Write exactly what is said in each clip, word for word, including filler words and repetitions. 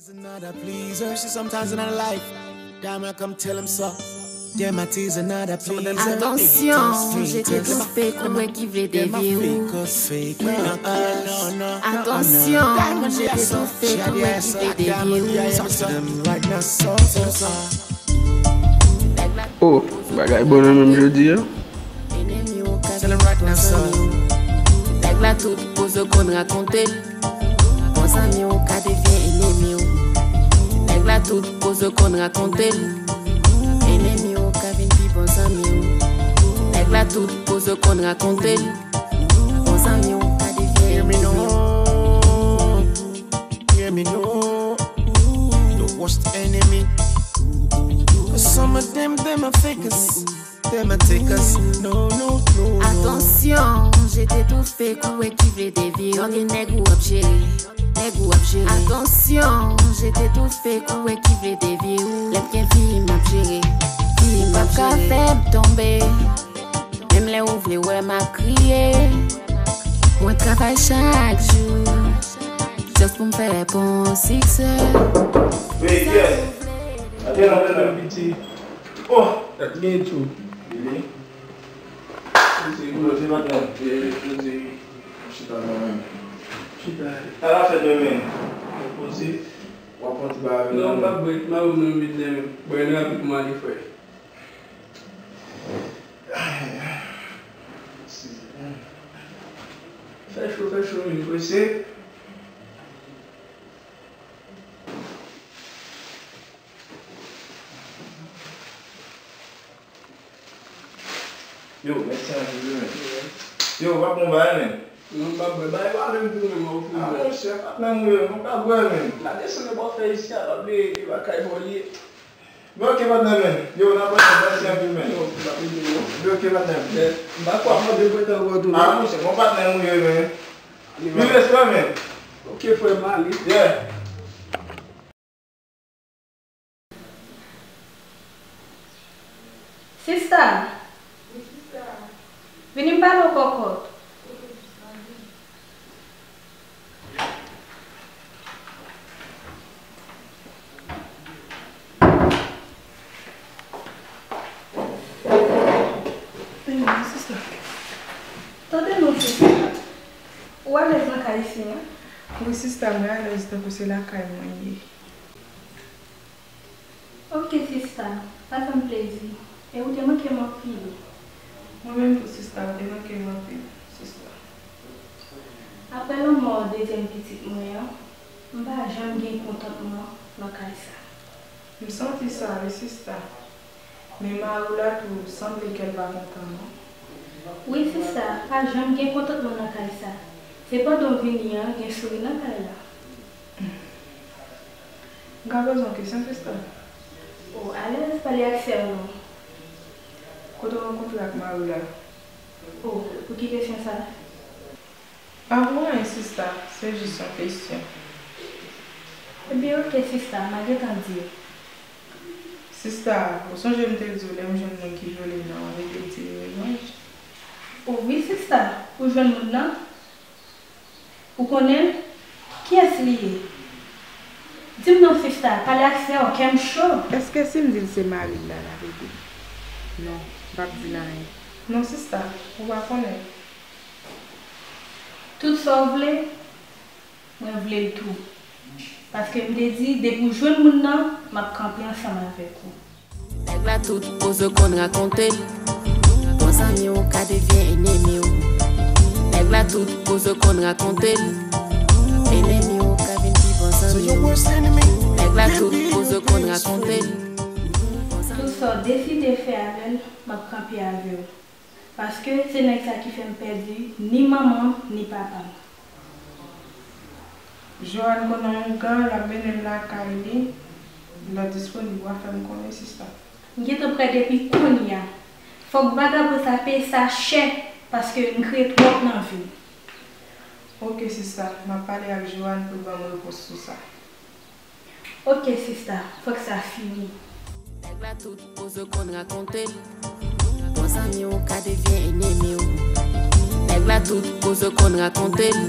Another pleaser, she sometimes in her life. Dama come tell him so. Dem a tease another pleaser. Attention, je t'ai tout fait, kouwè ki vle devye ou. Attention, je t'ai tout fait, kouwè ki vle devye ou. Oh, bagay bon nan menm jodi a. Tell him right now, son. Nèg la tout koze w konn rakonte l. Bon zanmi w ka devyen enemi w. Nèg la tout koze w konn rakonte l. Enemi w ka vin pi bon zanmi w. Nèg la tout koze w konn rakonte l. Bon zanmi w ka devyen enemi w. Hear me no, the worst enemy. Cause some of them, them are fakers. Them a take us, no, no, no, no. Attention, je t'ai tout fait, kouwè ki vle devye ou. Nèg ou ap jere, nèg ou ap jere. Attention, je t'ai tout fait, kouwè ki vle devye ou. Lè m gen fi m ap jere, fi m ap ka fè m tonbe. Menm lè ou vle wè m ap kriye. Mwen travay chak jou, just pou m fè bon siksè. Hey, yes. Atè nan, atè nan, piti. Oh, tèt gen tou. Bebe. Poze, poze, madanm. Poze. Chita non, men. Chita. Sa la fè demen. Poze. W ap pran ti bagay. Non, m p ap bwè, m ap bwè nan vit demen. Bwè nan rapid pou m ale, frè. Fè cho, fè cho, men prese. Yo, mèsi anpil wi men. Yo, w ap bon bagay men. Non, m p ap bwè. Bay pa menm pou mwen, mwen, pou mwen. Ah, monchè, patnè m wi, mwen pa bwè men. La desann yo pa fè isi a, pa bliye, e pa kay bò l ye. Bwè, ok, patnè men. Yo, n ap pale, mèsi anpil men. Yo, m p ap ede non. Bwè, ok, patnè. M pa kwè mwen de bwè tan gwo tou non. Ah, monchè, mwen patnè m wi men. Viv respè men. Ok, frè m ale. Yeah. Sista! Vini m pale w kòkòt. Tande non sista. Ou alèz nan kay isi an? Wi sista, mwen alèz tankou se lakay mwen ye. Ok sista, pa fè m plezi. E ou te manke m anpil. Mwen menm tou sista, ou te manke m anpil, sista. Apre lanmò dezyèm pitit mwen an, m pa janm gen kontantman nan kay sa. M santi sa wi sista. Men mari w la tou sanble kè l pa kontan non. Wi sista, pa janm gen kontantman nan kay sa. Se pandan w vini an gen souri nan kay la. M ka poze yon kesyon sista? O, alèz pale ak sè w non. Kote w rankontre ak mari w la? O, pou ki kesyon sa? Pa pou anyen sista, se jis yon kesyon. Ebyen ok sista, m a gentan di w. Sista, ou sonje m te di w lè m jwenn moun ki vyole m nan, m a rete l ti li revanj? O wi sista, ou jwenn moun nan? Ou konnen l? Kiyès li ye? Di m non sista, pale ak sè w, kè m cho. Èske si m di l se mari l la, l ap ede m? Non, m p ap di l anyen. Non sista, ou pa konnen. Tout sa w vle, mwen vle l tou. Paske m te di, depi w jwenn moun nan, m ap kanpe ansanm avèk ou. Nèg la tout koze w konn rakonte l. Bon zanmi w ka devyen enemi w. Nèg la tout koze w konn rakonte l. Enemi w ka vin pi bon zanmi w. Nèg la tout koze w konn rakonte l. Tout sa w deside fè avè l, m ap kanpe avè w. Paske se nèg sa ki fè m pèdi ni manman m, ni papa m. Johanne konnen yon ougan, l ap mennen m lakay li. Lè w disponib, w a fè m konnen, sista. M gentan prè depi kounye a. Fòk vagabon sa peye sa chè, paske n kriye twòp nan vi n. Oke, sista. M ap pale ak Johanne pou l ban m repons sou sa. Oke sista, fòk sa fini. Nèg la tout koze w konn rakonte l. Bon zanmi w ka devyen enemi w. Nèg la tout koze w konn rakonte l.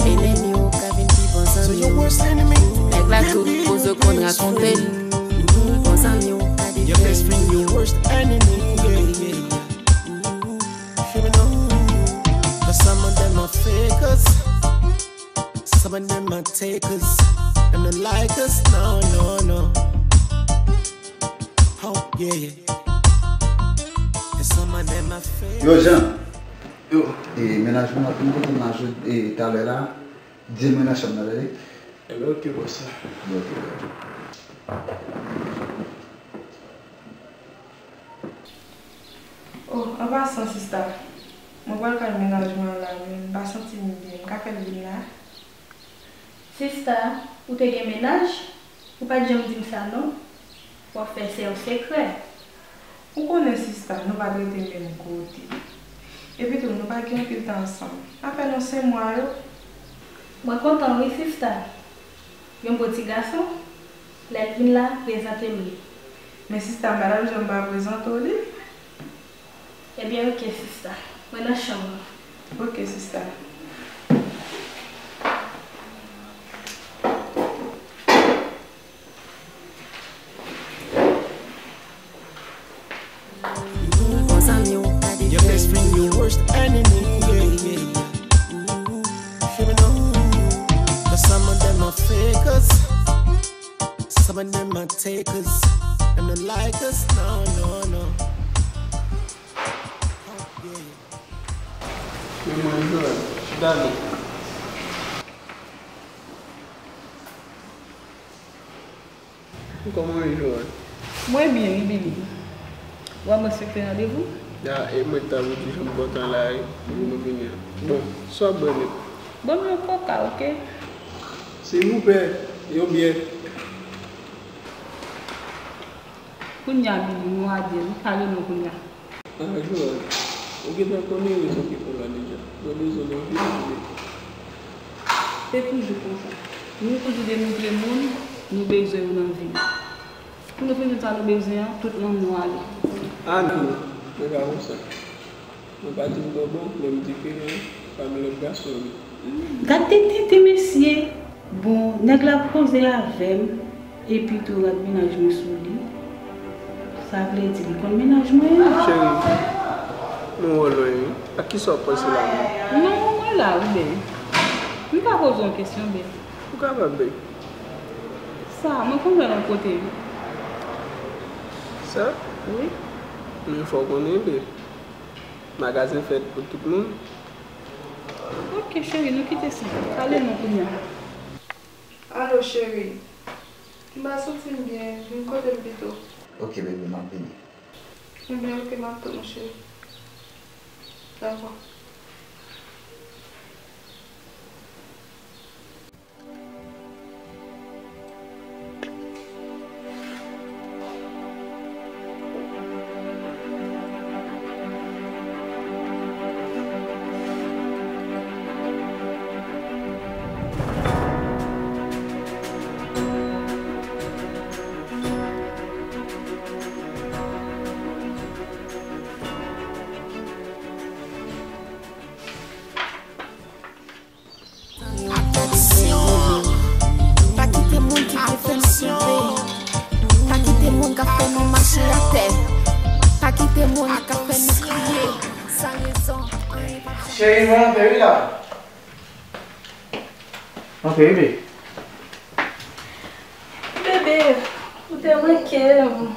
Enemi w ka vin pi bon zanmi w. La tout koze konn rakonte l. Bon zanmi w pa deje. Your best friend, your worst enemy. Yeah, yeah, yeah. Hear me now. But some of them are fakers. Some of them are takers. Them don't like us. No, no, no. Oh, yeah, yeah. And some of them are fakers. Yo, Jean. Yo. E, mennaj mwen ap vin kote m la jodi, e, talè la. Di l mwen nan chanm nan, tande. Ebyen, oke, bòs la. Oke, bro. Oh, an pasan, sista, mwen pral kay mennaj mwen an la, men m pa santi m byen. M ka fè l vin la? Sista, ou te gen mennaj? Ou pa t janm di m sa, non. W ap fè sè w sekrè. Ou konnen, sista, nou pa t rete menm kote. Epitou, nou pa gen anpil tan ansanm. Apèn yon senk mwa yo. Mwen kontan wi, sista. Yon bon ti gason, lè l vin la, prezante m li. Men sista, m pa t ap janm pa prezante w li. Ebyen, oke, sista. Mwen nan chanm nan. Oke, sista. Bon zanmi w pa deje. Your best friend, your worst enemy. Yeah, yeah, yeah. Hear me now. But some of them are fakers. Some of them are takers. Them don't like us. No, no, no. Yeah. Men mwen, Joel, chita non. Kòman w ye, Joel? Mwen byen wi, Billy. Ou wè m respekte randevou? Ya, e mwen t ap di jan m kontan la, e, pou nou vini an. Bon, sa w ap bwè menm? Ban m yon koka, oke? Silvouplè, yon byè. Kounya, Billy, nou a de wi, ale non kounya. Ah, Joel, ou gentan konnen rezon ki fè w la deja. Mwen bezwen w nan vi m, tande. Se toujou konsa. Nou toujou demontre moun nou bezwen yo nan vi nou. Pou nou fin jwenn sa nou bezwen an, tout lanmou ale. Ah non, mwen pa konsa. Mwen pa di m bonbon, men m diferan, pa m lòt gason yo. Gade tete mesye! Bon, nèg la koze avè m, epi tou rad mennaj mwen sou li. Sa vle di li konn mennaj mwen an. Cheri, nou wè w lwen wi. Ak kisa w ap panse la menm? Non, mwen la wi, bèl. M ka poze w yon kesyon, bèl? Ou kapab, bèl. Sa, mwen konn wè l yon kote wi. Sa? Wi. Men fò w konnen, bèl. Magazen fèt pou tout moun. Ok, cheri, nou kite sa. Ale non kounya. Alo, cheri. M pa santi m byen. Vin kote m pito. Ok, baby, m ap vini. Ebyen, ok, m ap tann ou, cheri. Dakò. Atansyon! Pa kite moun ki te fè nou koube. Pa kite moun k ap fè nou mache atè. Pa kite moun k ap fè nou kriye san rezon. Anyen p ap chanje. Cheri, mwen antre wi la. Antre, bebe. Bebe, ou te manke m.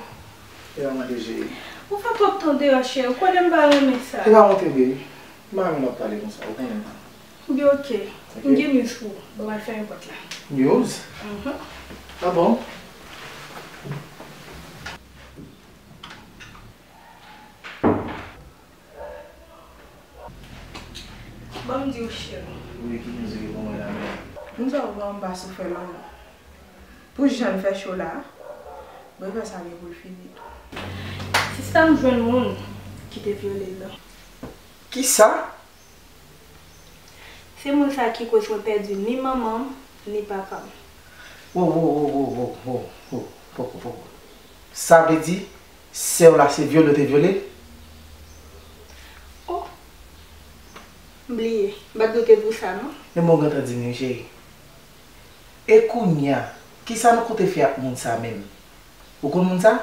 E pa manke, cheri. Ou fè twòp tan deyò, cheri. Ou konnen m pa renmen sa. E pa manke, bebe. M pa renmen w ap pale konsa, ou konnen. Byen, ok. Ok. M gen news pou ou. Bon, m al fèmen pòt la. News? Mhm. Ah bon? Ban m di w, cheri. Wi, ki news ou gen pou mwen la menm? Moun sa yo vrèman pa sou fè mal non. Pou jan l fè cho la, mwen panse sa gen pou l fini tou. Sista m jwenn moun ki te vyole l lan. Kisa? Se moun sa ki koz mwen pèdi ni manman m, ni papa m. Wo, wo, wo, wo, wo, wo, wo, poko, poko. Sa vle di, sè w la se vyole w te vyole l? Oh, m bliye. M pa t doute pou sa, non. Men bon, gentan di m wi, cheri. E kounya, Kisa nou konte fè ak moun sa menm? Ou konn moun sa?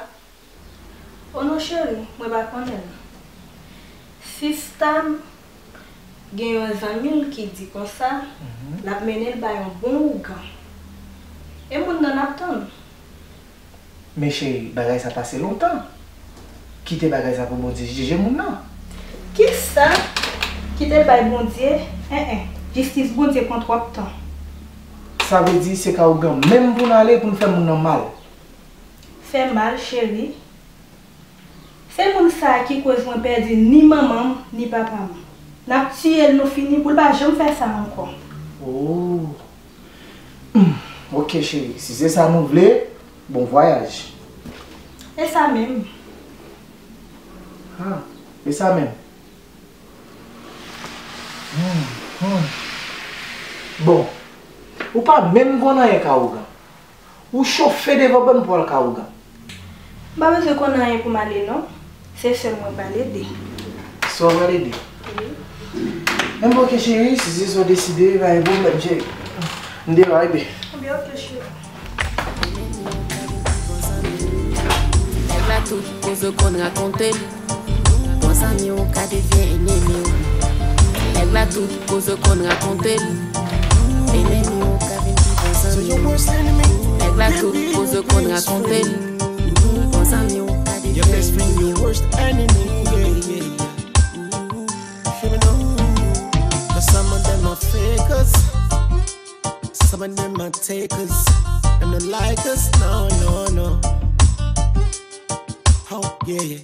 O non cheri, mwen pa konnen l. Sista m gen yon zanmi l ki di konsa, l ap mennen l bay yon bon ougan. E moun nan n ap tann. Men cheri, bagay sa pase lontan. Kite bagay sa pou Bondye jije moun nan. Kisa? Kite l bay Bondye? En en, jistis Bondye pran twòp tan. Sa vle di se ka ougan menm pou n ale pou n fè moun nan mal. Fè mal, cheri. Se moun sa a ki koz mwen pèdi ni manman m, ni papa m. N ap tiye l, nou fini, pou l pa janm fè sa ankò. Oh. Hmm, ok, cheri. Si se sa nou vle, bon vwayaj. E sa menm. Ha, e sa menm. Hmm, hmm. Bon, ou pa menm konn anyen ka ougan. Ou chofe devan bann pwal ka ougan. M pa bezwen konn anyen pou m ale non. Se sèl mwen pral ede. Sèl w pral ede? Wi. Enben ok cheri, si se sa w deside, pa gen pwoblèm cheri. M deyò wi bebe. Enben ok cheri. Nèg la tout koze w konn rakonte l. Bon zanmi w ka devyen enemi w. Nèg la tout koze w konn rakonte l. Enemi w ka vin pi bon zanmi w. Nèg la tout koze w konn rakonte l. Bon zanmi w ka devyen enemi w. Cause some of them are fakers. Some of them are takers. Them no like us, no, no, no. Oh, yeah, yeah.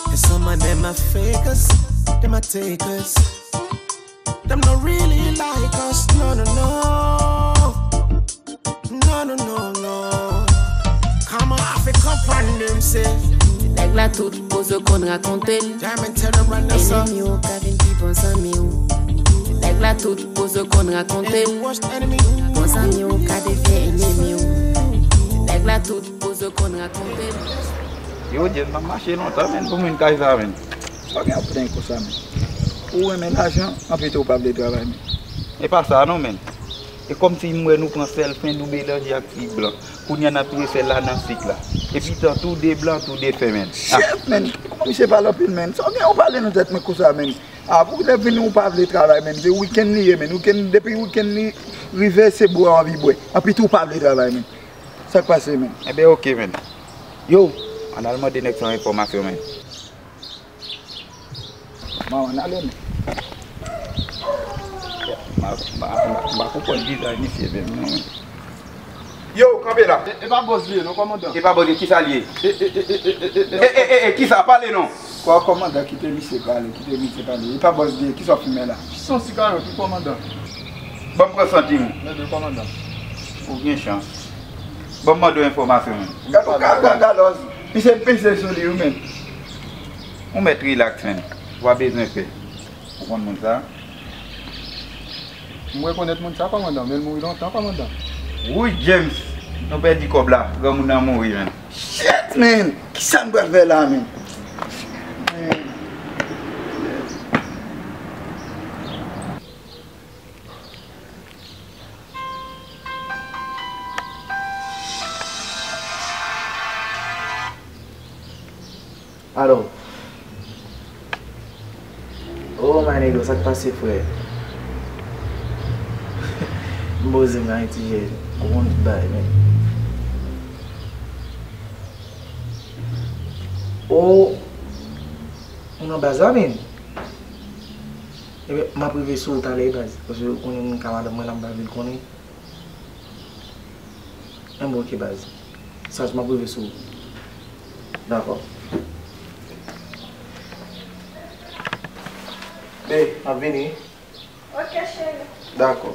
And some of them are fakers. Them are takers. Them no really like us, no, no, no. No, no, no, no. Kòman a fè konprann nou se? Nèg la tout koze w konn rakonte l. Diamond tell them run the song. Enemi w ka vin pi bon zanmi w. Nèg la tout koze w konn rakonte l. Bon zanmi w ka devyen enemi w. Nèg la tout koze w konn rakonte l. Yo, James, m ap mache lontan, menn, pou m vin kay sa, menn. Sa w gen ap plenyen konsa, menn? Ou renmen lajan, anpi tou w pa vle travay, menn. E pa sa non, menn. E kòmsi m wè nou pran sèl fen, nou melanje ak ti blan. Kounye a n ap touye sèl la nan sik la. Epi tan tou de blan, tou de fen, menn. Ah. Shit, menn. Kòman misye pale anpil, menn? Sa w gen ou pale nan tèt mwen konsa, menn? Ah, pou lè vini ou pa vle travay, menn. Se wikenn li ye, menn. Wikenn, depi wikenn li rive, se bwè w anvi bwè. Anpi tou w pa vle travay, menn. Sa k pase, menn? Enben, ok, menn. Yo, ann al mande nèg sa yon enfòmasyon, menn. Maman, n ale, men. M pa, m pa, m pa, m pa konprann vizaj misye menm, non, men. Yo, kanpe la. E, e pa bòs li ye, non, kòmandan. E pa bòs li, kisa li ye? E, e, e, e, e, e, e, e, e, kisa? Pale, non. Kò, kòmandan, kite misye pale, kite misye pale. E pa bòs li ye, kisa w fimen la? Se yon sigaret, wi, kòmandan. Ban m pran santi m. Mèt, wi, kòmandan. Ou gen chans. Ban m mande w enfòmasyon, men. Gad yon ka, ka, galòz. Misye peze sou li, wi, men. Ou mèt rilaks, men. Ou pa bezwen pè. Ou konn moun sa? M rekonèt moun sa, kòmandan, men l mouri lontan, kòmandan. Wouy, James! Nou pèdi kòb la. Granmoun nan mouri, men. Shit, men! Kisa m pral fè la, men? Men. Alo. Oh, my nigga, sa k pase, frè? M poze m nan Ayiti, jè. Ou konn tout bagay, men. Oh, ou nan baz la, men? Ebyen, m ap rive sou ou talè, baz. Paske ou konnen m ka madanm mwen la, m pa vle l konnen. Enben, ok, baz. Saj, m ap rive sou ou. Dakò. Be, m ap vini. Ok, cheri. Dakò.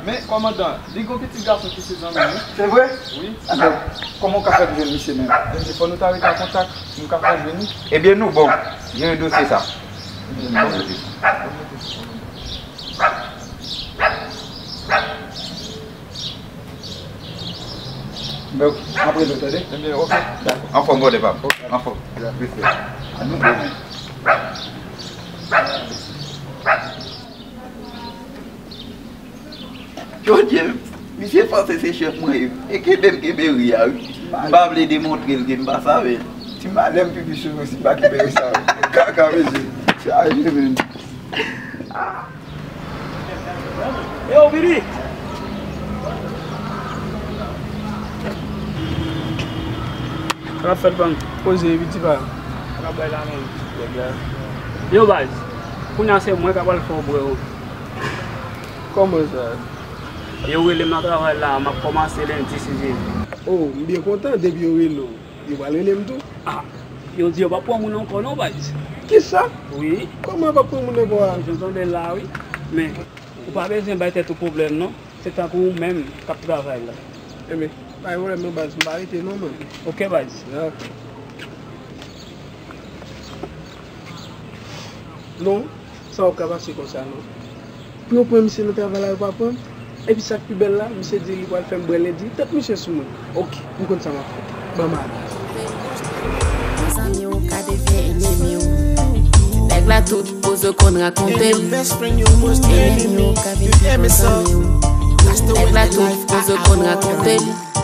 Men, kòmandan, li gon pitit gason ki se zanmi m, wi. Se vre? Wi. Atò, kòman w ka fè pou jwenn misye menm? Ebyen, fò nou ta rete an kontak, nou ka fè jwenn li. Ebyen, nou bon. Jere dosye sa. Ebyen, nou bon. Ebyen, ok. M ap rele w, tande? Ebyen, ok. Dakò. Anfòm, brother pa m. Ok. Anfòm. Respè. A nou bon, men. Yo, James. Misye panse se chèf mwen ye. E kenbe m kenbe ri a, wi. M pa vle demontre l ke m pa save l. Ti malè m pipi sou nou si m pa kenbe ri sa, wi. Kaka, mesye. Chaje, men. Yo, vini! Sa k ap fèt, bann? Poze, piti pa. Sa k ap bay la menm? Yo, baz, kounye a se mwen k ap al fè w bwè, wi. Kòman sa? Yo rele m nan travay la, m ap kòmanse lendi, si Dye vle. Oh, m byen kontan depi yo rele w. Yo pral rele m tou. Ah, yo di yo p ap pran moun ankò non, baz. Kisa? Wi. Kòman yo p ap pran moun ankò a? Jan w tande l la, wi. Men, ou pa bezwen bay tèt ou pwoblèm non. Se tankou ou menm k ap travay la. Enben, pa gen pwoblèm non, baz. M pa rete non, man. Ok, baz. Non, sa w ap ka pase konsa non. Pou yo pran misye nan travay la, yo pa pran. Epi sa k pi bèl la, misye di li pral fè m bwè lendi. Tèt misye sou mwen. Ok, m konn sa m ap fè. Ban m ale. Bon zanmi w ka devyen enemi w. Nèg la tout poze w konn rakonte l. Enemi w ka vin pi bon zanmi w. Nèg la tout poze w konn rakonte l.